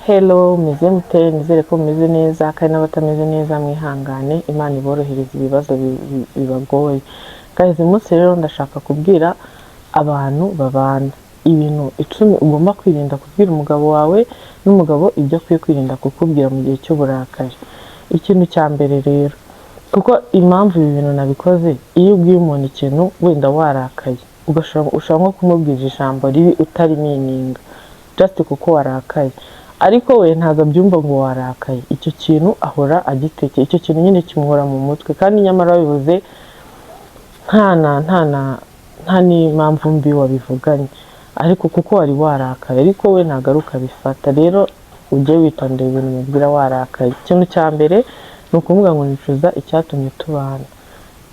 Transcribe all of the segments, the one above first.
Hello, meze mute? Nizere ko mumeze neza, kandi n'abatameze neza mwihangane, Imana iborohereza ibibazo bibagoye. Guys, uyu munsi rero ndashaka kubwira abantu babana ibintu 10 ugomba kwirinda kubwira umugabo wawe, n'umugabo ibyo akwiye kwirinda kukubwira mu gihe cy'uburakari. Ikintu cya mbere rero, kuko impamvu ibi bintu nabikoze, iyo ubwiye umuntu ikintu wenda warakaye, ushobora nko kumubwira ijambo ribi utari meaninga, just kuko warakaye, ariko we ntabwo abyumva ngo warakaye. Icyo kintu ahora agitekeye, icyo kintu nyine kimuhora mu mutwe, kandi nyamara wabivuze nta na nta n'impamvu mbi wabivuganye, ariko kuko wari warakaye, ariko we ntabwo ari ukabifata. Rero ujye witondera ibintu umubwira warakaye. Ikintu cya mbere ni ukuvuga ngo "Nicuza icyatumye tubana,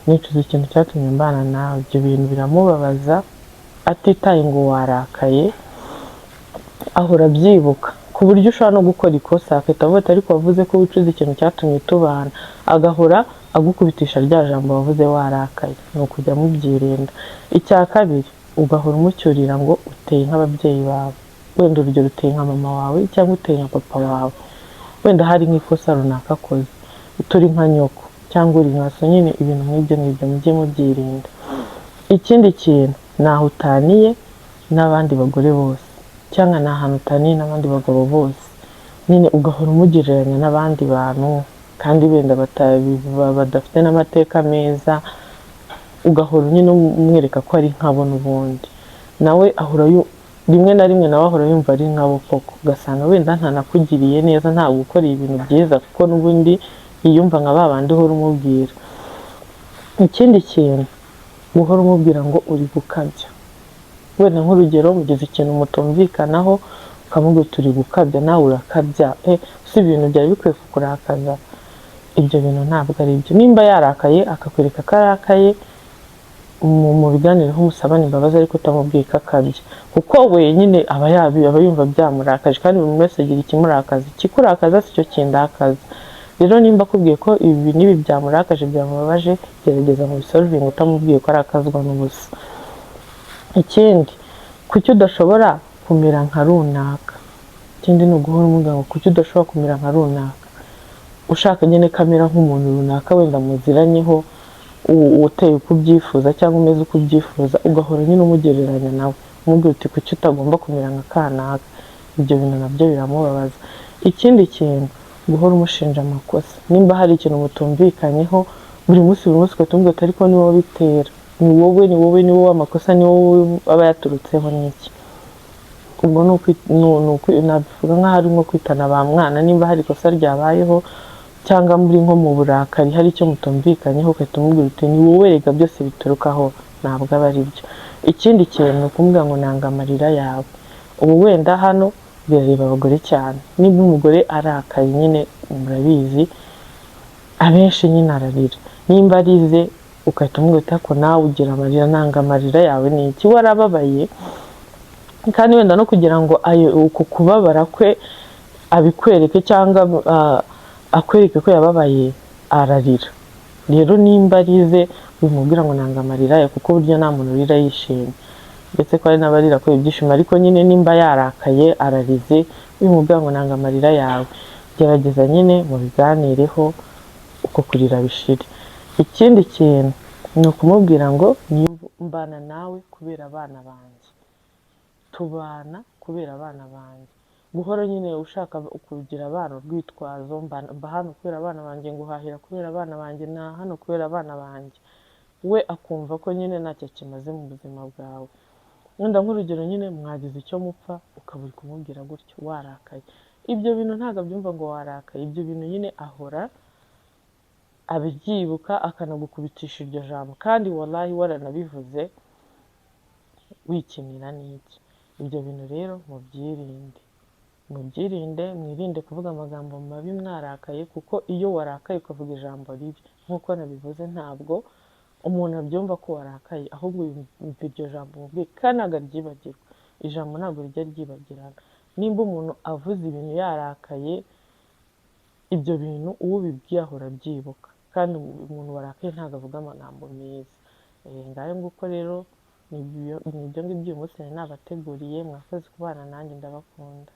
nicuza ikintu cyatumye mbana nawe." Ibyo bintu biramubabaza, atitaye ngo warakaye, ahora abyibuka, ku buryo ushobora no gukora ikosa akahita avuga ati "Ariko wavuze ko wicuza ikintu cyatumye tubana." Agahora agukubitisha rya jambo wavuze warakaye. Ni ukujya mubyirinda. Icya kabiri, ugahora umucyurira ngo uteye nk'ababyeyi bawe. Wenda urugero, uteye nka mama wawe cyangwa uteye nka papa wawe. Wenda hari nk'ikosa runaka akoze, turi nka nyoko cyangwa uri nka so, nyine ibintu nk'ibyo ngibyo mujye mubyirinda. Ikindi kintu ni aho utaniye n'abandi bagore bose, cyangwa ni ahantu utaniye n'abandi bagabo bose. Nyine ugahora umugereranya n'abandi bantu, kandi wenda badafite n'amateka meza, ugahora nyine umwereka ko ari nkabo. N'ubundi nawe ahora rimwe na rimwe nawe ahora yumva ari nkabo koko, ugasanga wenda ntanakugiriye neza, ntabwo ukoreye ibintu byiza, kuko n'ubundi yiyumva nka ba bandi uhora umubwira. Ikindi kintu, guhora umubwira ngo uri gukabya. Wenda nk'urugero, mugize ikintu mutumvikanaho, ukamubwira uti "Uri gukabya, nawe urakabya, si ibintu byari bikwiye kukurakaza." Ibyo bintu ntabwo ari byo. Nimba yarakaye, akakwereka ko arakaye, mu biganireho, umusabane imbabazi, ariko utamubwiye ko akabya, kuko we nyine aba yumva byamurakaje, kandi buri wese agira ikimurakaza. Ikikurakaza si cyo kindakaza. Rero nimba akubwiye ko ibi n'ibi byamurakaje, byamubabaje, gerageza mu bisolvinge utamubwiye ko arakazwa n'ubusa. Ikindi, kuki udashobora kumera nka runaka? Ikindi ni uguhora umubwira ngo kuki udashobora kumera nka runaka, ushaka nyine kamera nk'umuntu runaka wenda muziranyeho, uteye uko ubyifuza cyangwa umeze uko ubyifuza, ugahora nyine umugereranya nawe, umubwira uti "Kuki utagomba kumera nka kanaka?" Ibyo bintu nabyo biramubabaza. Ikindi kintu, guhora umushinja amakosa. Nimba hari ikintu mutumvikanyeho, buri munsi buri munsi ugahita umubwira uti "Ariko ni wowe bitera, ni wowe, ni wowe, ni wowe, amakosa ni wowe aba yaturutseho." N'iki ubwo ni nabivuga nk'aho ari nko kwitana ba mwana. Nimba hari ikosa ryabayeho, cyangwa muri nko mu burakari, hari icyo mutumvikanyeho, ugahita umubwira uti "Ni wowe rega byose biturukaho," ntabwo aba ari byo. Ikindi kintu ni ukumubwira ngo "Nanga amarira yawe." Ubu wenda hano birareba abagore cyane. Niba umugore arakaye, nyine murabizi, abenshi nyine ararira. Nimba arize, ugahita umubwira uti "Ariko nawe ugira amarira, nanga amarira yawe." Ni iki? Warababaye. Kandi wenda no kugira ngo ayo uku kubabara kwe abikwereke, cyangwa akwereke ko yababaye, ararira. Rero nimba arize, wimubwira ngo "Nanga amarira ye," kuko burya nta muntu urira yishimye, ndetse ko hari n'abarira kubera ibyishimo. Ariko nyine nimba yarakaye, ararize, wimubwira ngo "Nanga amarira yawe." Gerageza nyine mubiganireho, uko kurira bishire. Ikindi kintu ni ukumubwira ngo "Mbana nawe kubera abana banjye, tubana kubera abana banjye." Guhora nyine ushaka kugira abana urwitwazo, mba hano kubera abana banjye, nguhahira kubera abana banjye, na hano kubera abana banjye, we akumva ko nyine ntacyo kimaze mu buzima bwawe. Wenda nk'urugero, nyine mwagize icyo mupfa, ukaba uri kumubwira gutyo warakaye. Ibyo bintu ntabwo abyumva ngo warakaye. Ibyo bintu nyine ahora abyibuka, akanagukubitisha iryo jambo, kandi wallahi waranabivuze wikinira n'iki. Ibyo bintu rero mubyirinde, mubyirinde, mwirinde kuvuga amagambo mabi mwarakaye, kuko iyo warakaye ukavuga ijambo ribi, nk'uko nabivuze, ntabwo umuntu abyumva ko warakaye, ahubwo yumva iryo jambo umubwiye, kandi ntabwo aryibagirwa. Ijambo ntabwo rijya ryibagirana. Nimba umuntu avuze ibintu yarakaye, ibyo bintu uwo ubibwiye ahora abyibuka, kandi umuntu warakaye ntabwo avuga amagambo meza. Ngayo nguko rero, ni ibyo ngibyo uyu munsi nari nabateguriye. Mwakoze kubana nanjye, ndabakunda.